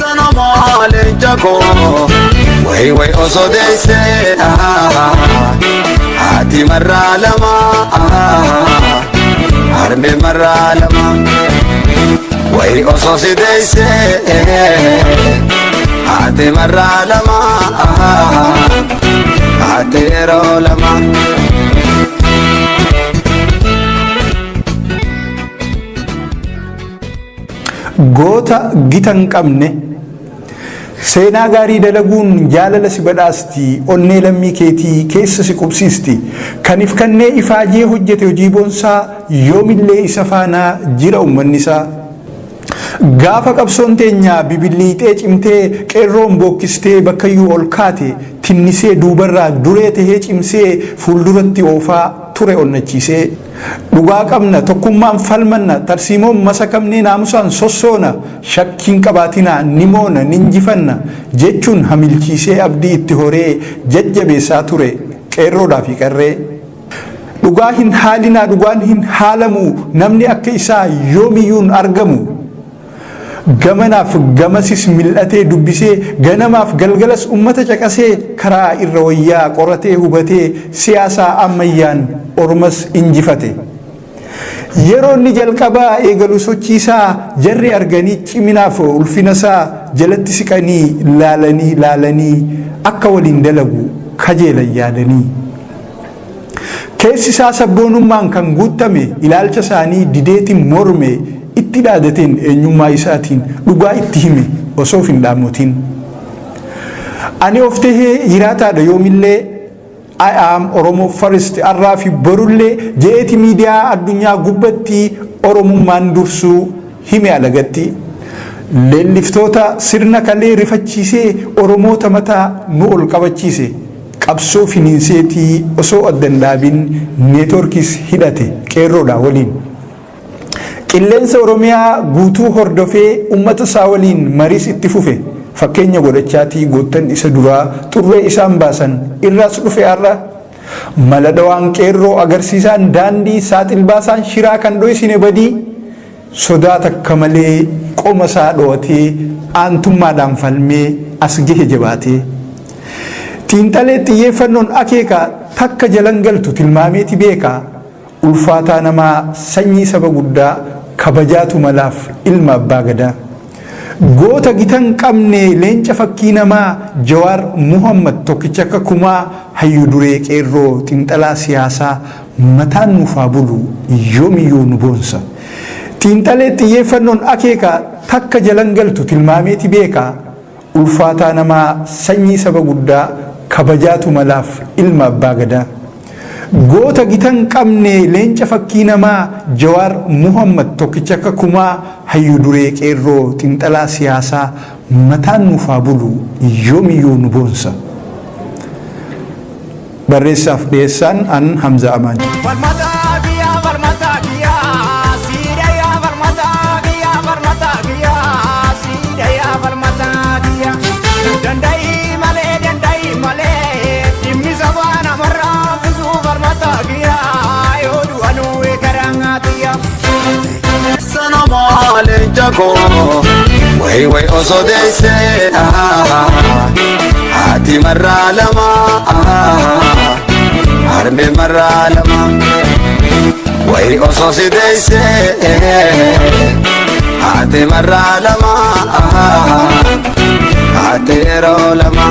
Sanomaa leenca koo way way osoo deessee haati marraa lama harmee marraa lama way osoo si deessee haati marraa lama haati yeroo lama. Goota gita hin qabne seenaa gaarii dalaguun jaalala si badhaasti, onnee lammii keetii keessa si qubsiisti. Kaniif kannee ifaajee hojjete hojii boonsaa, yoomillee isa faanaa jira ummanni isaa. Gaafa qabsoon teenya bibilliixee cimtee, qeerroon bookkistee bakkayyuu ol kaate, tinnisee duubarraa duree tahee cimsee fuulduratti oofaa ture onnachiisee. Dhugaa qabna, tokkummaan falmanna, tarsiimoon masakamnee naamusaan sossoona, shakkiin qabaatinaa, ni moona, ni injifanna jechuun hamilchiisee abdii itti horee jajjabeessaa ture qeerroodhaa fi qarree. Dhugaa hin haalinaa, dhugaan hin haalamu, namni akka isaa yoomiyyuu hin argamu. Gamanaaf gamasis mil'atee dubbisee, ganamaaf galgalas ummata caqasee, karaa irra wayyaa qoratee hubatee, siyaasaa ammayyaan ormas injifate. Yeroo inni jalqabaa eegalu sochiisaa jarri arganii ciminaaf ulfinasaa jalatti siqanii laalanii laalanii akka waliin dalagu kajeelan yaadanii. Keessi isaa sabboonummaan kan guuttame, ilaalcha isaanii dideetiin morme, itti dhaadateen eenyummaa isaatiin dhugaa itti hime osoo of hin dhaammotin. Ani of tahee jiraataadha yoomillee, I am Oromo first, arraa fi borullee je'eeti miidiyaa addunyaa gubbatti Oromummaan dursuu hime alagatti. Leelliftoota sirna kalee rifachiisee Oromoota mataa nu ol qabachiise. Qabsoo finiinseetii osoo adda hin dhaabin neetworkiis hidhate qeerroodhaa waliin. Qilleensa Oromiyaa guutuu hordofee ummata isaa waliin mariis itti fufe. Fakkeenya godhachaatii goottan isa duraa xurree isaan baasan irraas dhufe har'a. Mala dhawaan qeerroo agarsiisaan daandii saaxil baasaan shiraa kan dhoysine badii. Sodaa takka malee qoma isaa dhowatee aantummaadhaan falmee as gahe jabaatee. Xiinxalee xiyyeeffannoon akeeka takka jalan galtu tilmaameeti beeka. Ulfaataa namaa sanyii saba guddaa kabajaatu malaaf ilma abbaa gadaa. Goota gita hin qabne leenca fakkii namaa Jawaar Muhammad tokkicha akka kumaa hayyu duree qeerroo xiinxalaa siyaasaa mataan nuuf haa bulu yoomiyyuu nu boonsa. Xiinxalee xiyyeeffannoon akeeka takka jalan galtu tilmaameeti beeka. Ulfaataa namaa sanyii saba guddaa kabajaatu malaaf ilma abbaa gadaa. Goota gita hin qabne leenca fakkii namaa Jawaar Muhammad tokkicha akka kumaa hayyu duree qeerroo xiinxalaa siyaasaa mataan nuuf haa bulu yoomiyyuu nu boonsa. Barreessaaf dhiyeessaan an Hamza Amaan. Falmataa kiyyaa falmataa kiyyaa siidha yaa falmataa kiyyaa falmataa kiyyaa siidha yaa falmataa kiyyaa danda'i malee danda'i malee dhimmi sabaa namarraa fisuu falmataa kiyyaa yoo du'anuu eegaraa kiyyaa. Sanomaa leenca koo way way osoo deessee haati marraa lama harmee marraa lama way osoo si deessee haati marraa lama haati yeroo lama.